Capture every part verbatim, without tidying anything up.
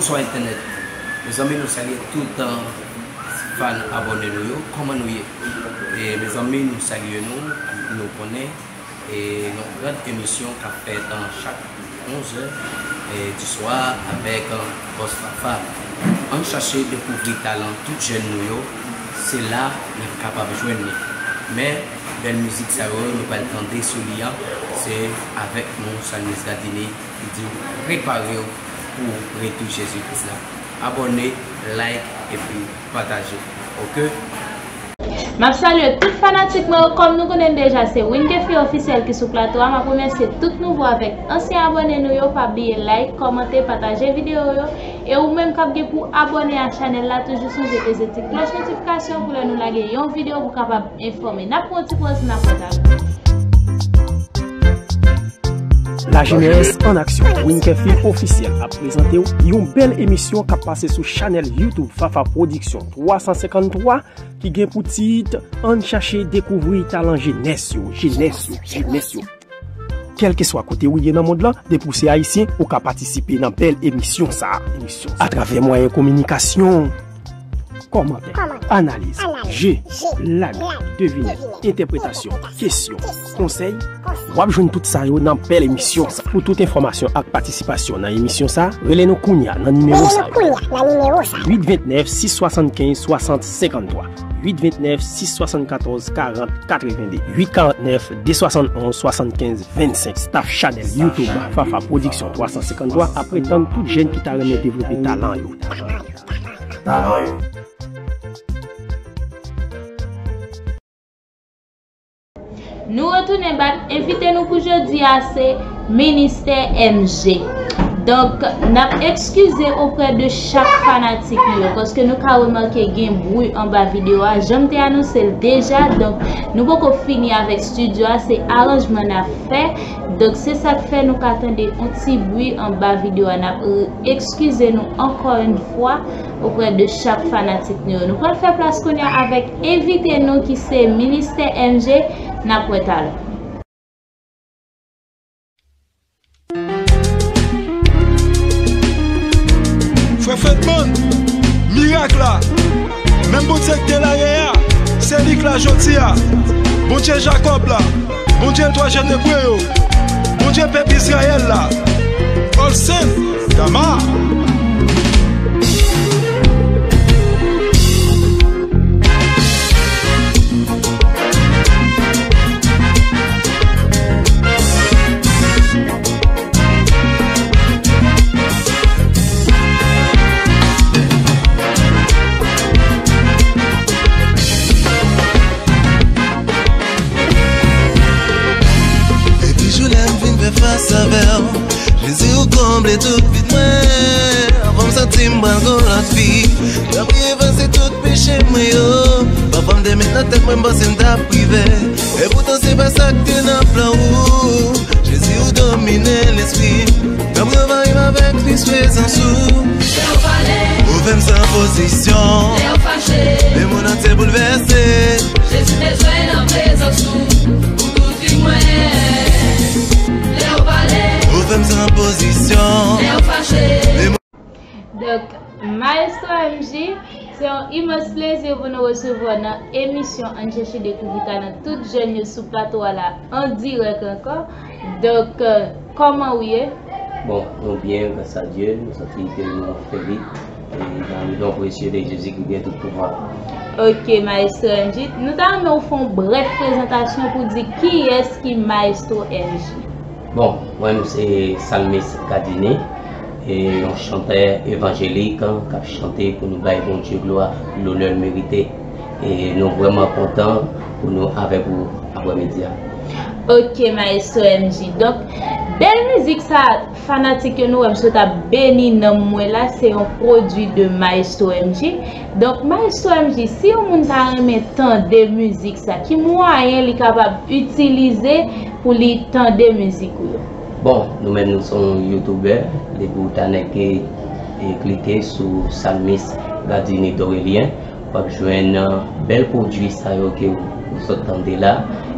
Bonswa entènèt. Mezanmi, nou salye tout, euh, fan abòne nou yo. Kòman nou ye? E mezanmi, nou salye nou. Nou konnen, e yon gran emisyon k ap fèt, euh, chak onz è, e, di swa avèk, euh, Bòs Fafa. Ann chache dekouvri talan tout jèn nou yo. Se la n ap kapab jwenn li. Men, bèl mizik sa yo nou pral tande sou li a, se avèk nou, Salmis Gardini, ki di w prepare w pou retou Jezi Kris la. Abòne, like, epi pataje. Oke? M ap salye tout fanatik mwen yo. Kòm nou konnen deja, se Winkefi Ofisyèl ki sou plato a. M ap remèsye tout nouvo avèk ansyen abòne nou yo. Pa bliye like, kòmante, pataje videyo yo. E ou menm k ap gen pou abòne a chanèl la, toujou sonje peze ti klòch notifikasyon pou lè nou lage yon videyo pou w kapab enfòme. N ap pran yon ti poz, n ap ret avè nou. La jeunesse en action. Winkefi Ofisyèl ap prezante w yon bèl emisyon k ap pase sou chanèl YouTube Fafa Production twa san senkanntwa ki gen pou tit Ann chache dekouvri talan jenès yo, jenès yo, jenès yo. Kèlkeswa kote ou ye nan mond lan, depi w se ayisyen, ou ka patisipe nan bèl emisyon sa a. Emisyon sa a. Atravè mwayen kominikasyon, kòmantè, analiz, je, lag, devinèt, entèpretasyon, kesyon, konsèy, w ap jwenn tout sa yo nan bèl emisyon sa. Pou tout enfòmasyon ak patisipasyon nan emisyon sa, rele nou kounya nan nimewo sa yo. Uit ventnèf, sis swasannkenz, swasant senkanntwa. Uit ventnèf, sis swasannkatòz, karant katrevenn de. Uit karantnèf, de swasannonz, swasannkenz, vennsenk. Staff chanèl YouTube Fafa Production twa san senkanntwa ap ret tann tout jèn ki ta renmen devlope talan yo. Talan yo. Nou retounen bak. Envite nou pou jodi a se Ministè M G. Donk, n ap ekskize oprè de chak fanatik nou yo, paske nou ka remake gen bri anba videyo a. Jan m te anonse l deja, donk, nou poko fini avèk estidyo a, se aranjman n ap fè. Donk, se sa k fè nou ka tande yon ti bri anba videyo a. N ap, euh, ekskize nou ankò yon fwa oprè de chak fanatik nou yo. Nou pral fè plas kounye a avèk envite nou ki se Ministè M G. N ap wè talè. Frè Fredman, mirak la, menm Bondye k te la yè a, se li k la jodi a. Bondye Jakòb la, Bondye twa jèn Ebre yo, Bondye pèp Izrayèl la. Olsen Gama. Epi jounen m vin fè fas avè w, Jezi ou konble tout vid mwen. Avan m santi m pral gon lòt vi, tanpri efase tout peche mwen yo. Pafwa m te met nan tèt mwen, m panse m t ap rive. Epoutan se pa sa k te nan plan ou. Jezi ou domine lespri m, tanpri anvayi m avèk plis prezans ou. Lè w pale, ou fè m san pozisyon. Lè w fache, lemonn antye boulvèse. Jezi bezwen nan prezans ou pou tout vi mwen. Lè w pale, ou fè m san pozisyon. Lè w fache. Donk, Maestro M J, se yon imans plezi pou nou resevwa w nan emisyon Ann Chèche Dekouvri Talan tout jèn yo sou plato a la, an dirèk ankò. Donk, euh, kòman ou ye? Bon, nou byen, gras a Dye, nou santi ke nou fè li, e nan le non presye de Jezi ki gen tout pouvwa. Ok, Maestro M J, nou ta renmen w fè yon brèf prezantasyon pou di kiyès ki Maestro M J. Bon, mwen menm se Salmis Gardini, e yon chantè evanjelik, k ap chante pou nou bay Bondye glwa, lonè l merite. E nou vrèman kontan pou nou avèk ou aprèmidi a. Ok, Maestro M J. Donk, bèl mizik sa, fanatik yo, nou wè m sot ap beni nanm mwen la, se yon pwodui de Maestro M J. Donk, Maestro M J, si yon moun ta renmen tande mizik sa, ki mwayen li kapab itilize pou li tande mizik ou yo? Bon, nou menm nou se yon youtubè, depi w ta nèk e, e klike sou Salmis Gardini Dorélien, w ap jwenn, euh, bèl pwodui sa yo ke w, w sot tande la,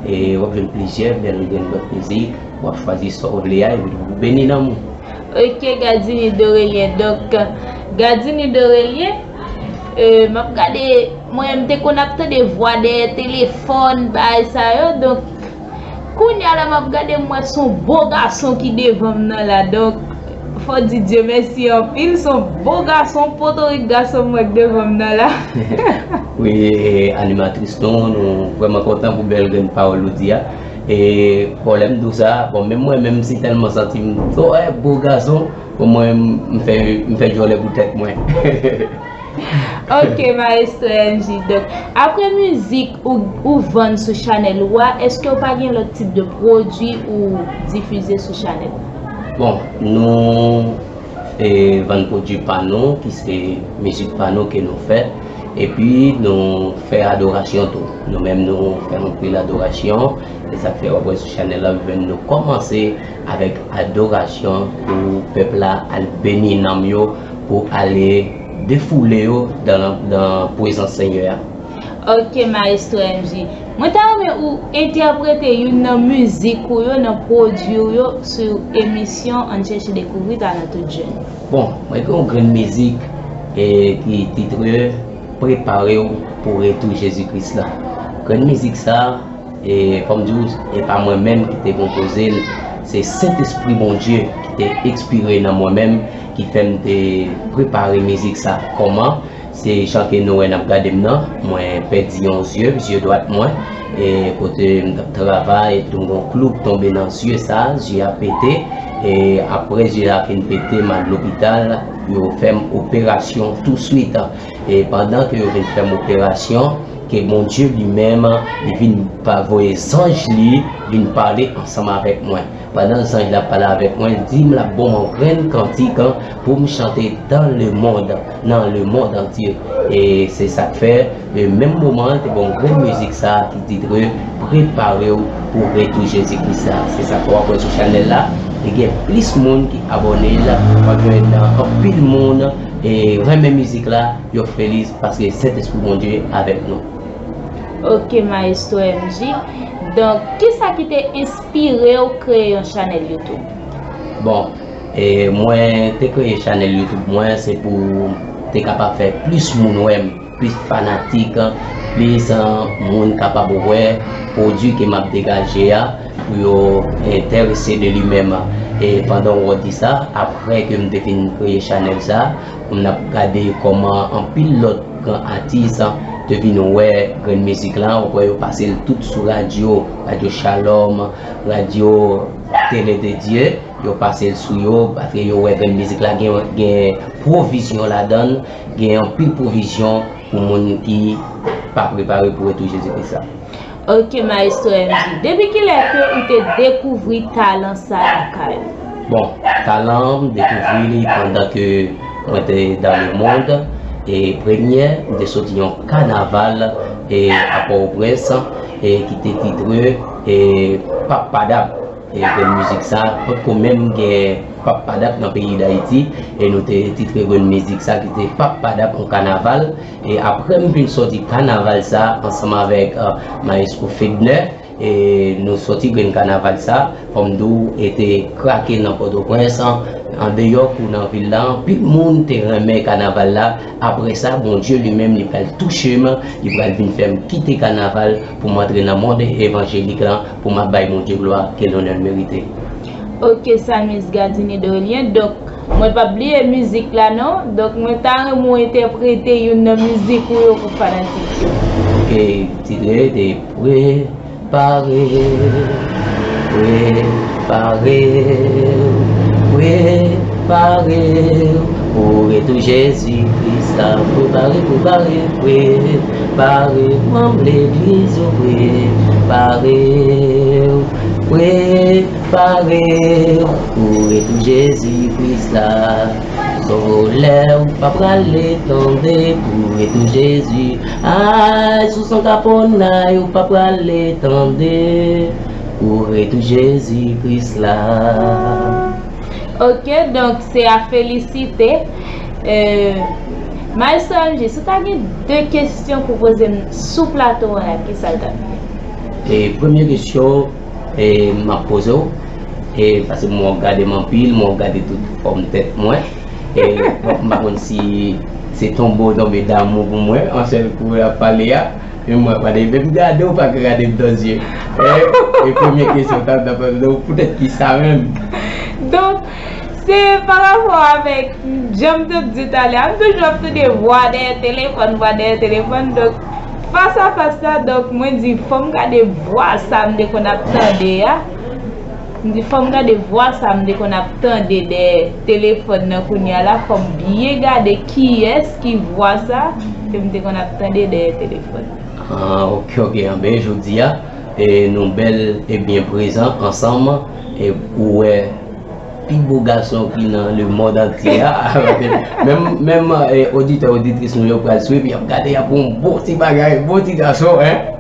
e w ap jwenn plizyè bèl, bèl lòt mizik, w ap chwazi sa w vle a, epi w beni nanm ou. Ok, Gardini Dorélien, donk, Gardini Dorelien, euh, m ap gade, mwen m te konn ap tande vwa dèyè telefòn, bagay sa yo, donk kounye a la m ap gade m wè se yon bo gason ki devan m nan la, donk fò di Dye mèsi anpil, se yon bo gason, potorik gason m wè k devan m nan la. Wi, e, animatris nou, nou vrèman kontan pou bèl grenn pawòl ou di a. E pwoblèm di w sa, bon, menm mwen menm si tèlman santi m, oh, eh, bo gason, bon, mwen m fè, m fè djòlè pou tèt mwen. Ok, Maestro M J. Donk, apre mizik ou, ou vann sou chanèl ou a, èske ou pa gen lòt tip de pwodui ou difize sou chanèl ou? Bon, nou e, vann pwodui pa nou, ki se mizik pa nou ke nou fè. Epi nou fè adorasyon tou. Nou menm nou fè anpil adorasyon. Se sa k fè w ap wè sou chanèl la, nou kòmanse avèk adorasyon pou pèp la al beni nanm yo, pou ale defoule yo dan, dan prezans Senyè a. Ok, Maestro M J. Mwen ta renmen ou entèprete youn nan mizik ou yo, nan pwodui ou yo sou emisyon Ann Chèche Dekouvri Talan Tout Jèn. Bon, mwen gen yon grenn mizik e, ki titre Prepare w pou retou Jezi Kris la. Grenn mizik sa, e, fò m di w, e pa mwen menm ki te konpoze l, se Sentespri Bondye ki te enspire nan mwen menm, ki fè m te prepare mizik sa. Kòman? Se jan ke nou wè n ap gade m nan, mwen pèdi yon zye, zye dwat mwen, e kote m t ap travay, epi m gen yon klou k tonbe nan zye sa, zye a pete, e apre zye a fin pete, m al lopital, yo fè m operasyon touswit. E pandan ke yo vin fè m operasyon, ke Bondye li menm, li vin pa voye zanj li, vin pale ansanm avèk mwen. Pandan zanj la ap pale avèk mwen, l di m l ap ban m yon grenn kantik pou m chante dans le monde, nan lemonn antye. E se sa k fè, e menm moman an, te ban m grenn mizik sa a ki titre Prepare w pou retou Jezi Kris la. Se sa k fè w ap wè sou chanèl la, e gen plis moun ki abòne l, w ap jwenn anpil moun e renmen mizik la, yo feliz paske Sentespri Bondye avèk nou. Ok, Maestro M J. Donk, kisa ki te enspire w kreye yon chanèl YouTube? Bon, e mwen te kreye chanèl YouTube mwen, se pou te kapab fè plis moun wè m, plis fanatik, plis, e, moun kapab wè pwodui ke m ap degaje a, pou yo enterese de li menm. E pandan w di sa, apre ke m te fin kreye chanèl sa, m ap gade kòman anpil lòt gran atis te vin wè grenn mizik la, w ap wè yo pase l tout sou radyo, radyo Shalom, radyo Tele de Dye, yo pase l sou yo, paske yo wè grenn mizik la gen, gen pwovizyon ladan l, gen anpil pwovizyon pou moun ki pa prepare pou retou Jezi Kris la. Ok, Maestro M J. Depi kilè ke ou te dekouvri talan sa lakay ou? Bon, talan an, m dekouvri li pandan ke mwen te dans le monde. E premye, m te soti yon kanaval e a Pòtoprens e ki te titre e Pap Padap. E grenn mizik sa, potko menm gen Pap Padap nan peyi Dayiti, e nou te titre grenn mizik sa ki te Pap Padap, yon kanaval. E apre m fin sòti kanaval sa ansanm avèk, e, Maestro Fedner, e nou sòti grenn kanaval sa, fò m di w, e te krake nan Pòtoprens, andeyò kou nan vil la, anpil moun te renmen kanaval la. Apre sa, Bondye li menm, li pral touche m, li pral vin fè m kite kanaval pou m antre nan mond evanjelik la, pou m ap bay Bondye glwa ke lonè l merite. Ok, Psalmiste Gardini Dorelien. Donk, mwen p ap bliye mizik la non. Donk, mwen ta renmen w entèprete youn nan mizik ou yo pou fanatik yo. Ok, titre te Prepare w, prepare w, prepare w pou retou Jezi Kris la. Prepare, prepare, prepare, manm legliz ou prepare w, prepare w pou retou Jezi Kris la. Solèy ou pa prale tonbe pou retou Jezi. Ay, sou san kaponnay ou pa prale tande pou retou Jezi Kris la. Ok, donk se a felisite. Euh, Maestro M J, si w ta gen de kesyon pou poze m sou plato an la, kisa l t ap ye? E premye kesyon e m ap poze w, e paske mwen w ap gade m anpil, mwen w ap gade tout fòm tèt mwen. E, bon, m pa konn si se tonbe w tonbe damou pou mwen, an sèl kou w ap pale a, men mwen ap gade, menm gade w pa ka gade m nan zye. E, e premye kesyon, ta, ta, ta, donk, poutèt ki sa menm? Donk, se pa rapò avèk, jan m te di talè a, m toujou ap tande vwa dèyè telefòn, vwa dèyè telefòn, donk, fas a fas la, donk, mwen di, fò m gade vwa sa m te konn ap tande a. M di, fò m gade vwa sa m te konn ap tande dèyè telefòn nan kounye a la, fò m byen gade kiyès ki vwa sa ke m te konn ap tande dèyè telefòn nan. Ah, ok, ok, anben, jodi a, e nou bèl e byen prezan ansanm, e ou wè pi bo gason ki nan lemonn antye a. Menm, menm, e, oditè, oditris nou yo pral swiv, y ap gade, y ap yon bon ti bagay, bon ti gason, en,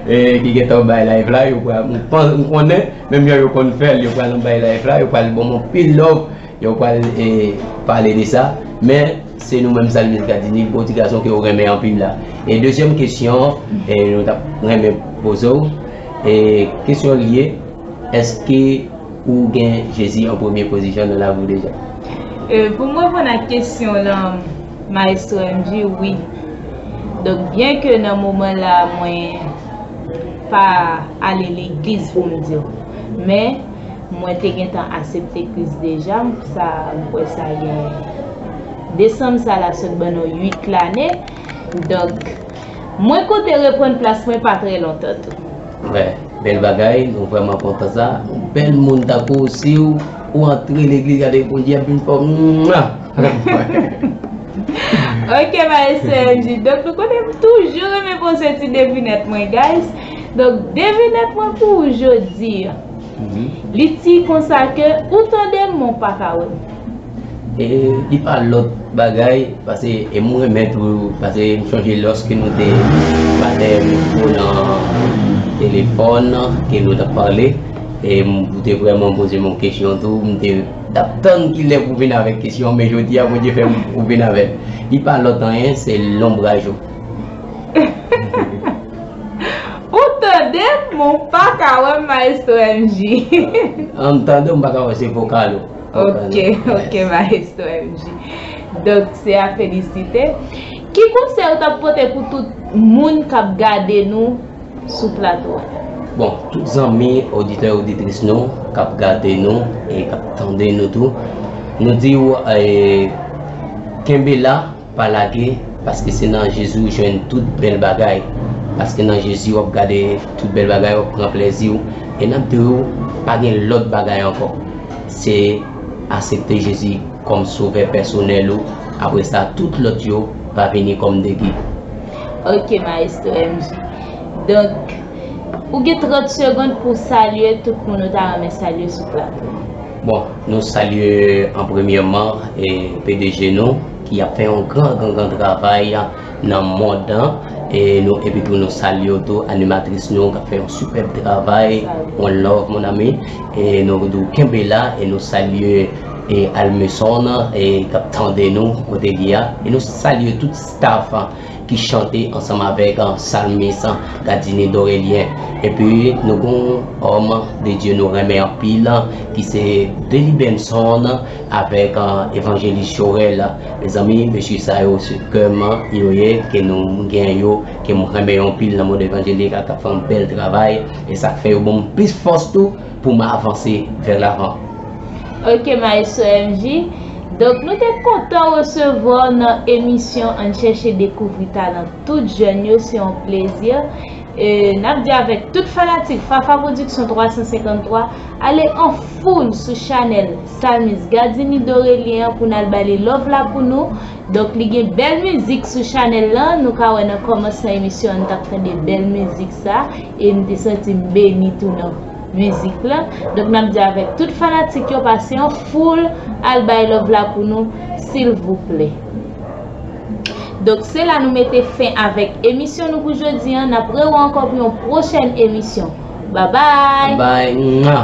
e, ki gentan bay live la, yo pral, m pan-, m konnen, menm jan yo konn fè l, yo pral anba live la, yo pral ban m anpil love, yo pral, e, pale de sa. Men, se nou menm Salmis Gardini, bon ti gason ke w renmen anpil la. E dezyèm kesyon, e, nou t ap renmen poze w, e, kesyon l ye, èske ou gen Jezi an premye pozisyon nan lavi w deja? E, pou m reponn ak kesyon lan, Maestro M J, wi. Donk, byen ke nan moman la, mwen pa ale legliz pou m di w. Men, mwen te gentan aksepte Kris deja, sa, m kwè sa gen desanm sa la sot ban nou uit lane. Donk, mwen konte reprann plas mwen pa trè lontan tou. Wè, bèl bagay, nou vrèman kontan sa. Yon bèl moun tankou w, si w, ou antre legliz, gade Bondye ap vin fò. Mwa! Ok, Maestro M J. Donk, nou konnen m toujou renmen poze ti devinèt mwen, guys. Donk, devinèt mwen pou jodi a. Mhm. Li di konsa ke ou tande m, men w pa ka wè m. E li pa lòt bagay, paske e mwen renmen tou, paske m chonje lòske nou te pa dèyè mikwo nan telefòn, ke nou t ap pale, e m, ou te vrèman poze m yon kesyon tou, m te t ap tann kilè pou vin avèk kesyon, men jodi a, Bondye fè m, ou vin avè l. Li pa lòt anyen, se lonbraj ou. Ou tande m, men w pa ka wè m, Maestro M J. An m tande w, m pa ka wè, se vokal ou. Ok, ok, Maestro M J. Donk, se a felisite. Ki konsèy ou t ap pote pou tout moun k ap gade nou sou plato a? Bon, tout zanmi, oditè, oditris nou, k ap gade nou e k ap tande nou tou, nou di w, e, kenbe la, pa lage, paske se nan Jezi w jwenn tout bèl bagay. Paske nan Jezi w ap gade tout bèl bagay, w ap pran plèzi w. E n ap di w, pa gen lòt bagay ankò. Se aksepte Jezi kòm sovè pèsonèl ou. Apre sa, tout lòt yo va vini kòm degi. Ok, Maestro M J. Donk, ou gen trant segonn pou w salye tout moun ou ta renmen salye sou plato. Bon, nou salye an premyèman, e, P D G nou, ki ap fè yon gran, gran, gran travay nan mond lan. E nou, epi tou nou salye w tou, animatris nou, k ap fè yon sipèb travay. Salye. One love, mon ami. E nou di w kenbe la, e nou salye, e Almeson, e k ap tande nou, kote li a. E nou salye tout staff ki chante ansanm avèk, ah, Salmis, ah, Gardini Dorélien. Epi nou gon òm de Dye nou renmen anpil, ki se Delibenson avèk, ah, Evanjelis Jorel. Mezanmi, mesye sa yo se kè m yo ye, ke nou gen yo, ke m renmen yo anpil nan mond evanjelik, k ap fè yon bèl travay, e sa k fè yo ban m plis fòs tou pou m avanse vè lavan. Ok, Maestro M J. Donk, nou te kontan resevwa w nan emisyon Ann Chèche Dekouvri Talan Tout Jèn Yo, se yon plezi. E, n ap di avèk tout fanatik Fafa Production twa san senkanntwa, ale an foul sou chanèl Salmis Gardini Dorélien an pou n al ba li love la pou nou. Donk, li gen bèl mizik sou chanèl lan. Nou ka wè nan kòmansman emisyon an, nou t ap tande bèl mizik sa. E m te santi m beni tou nan mizik lan. Donk, n ap di avèk tout fanatik yo, pase an foul, al bay love la pou nou, silvouplè. Donk, se la nou mete fen avèk emisyon nou pou jodi an. N ap rewè ankò pou yon pwochèn emisyon. Babay! Bay, mwa.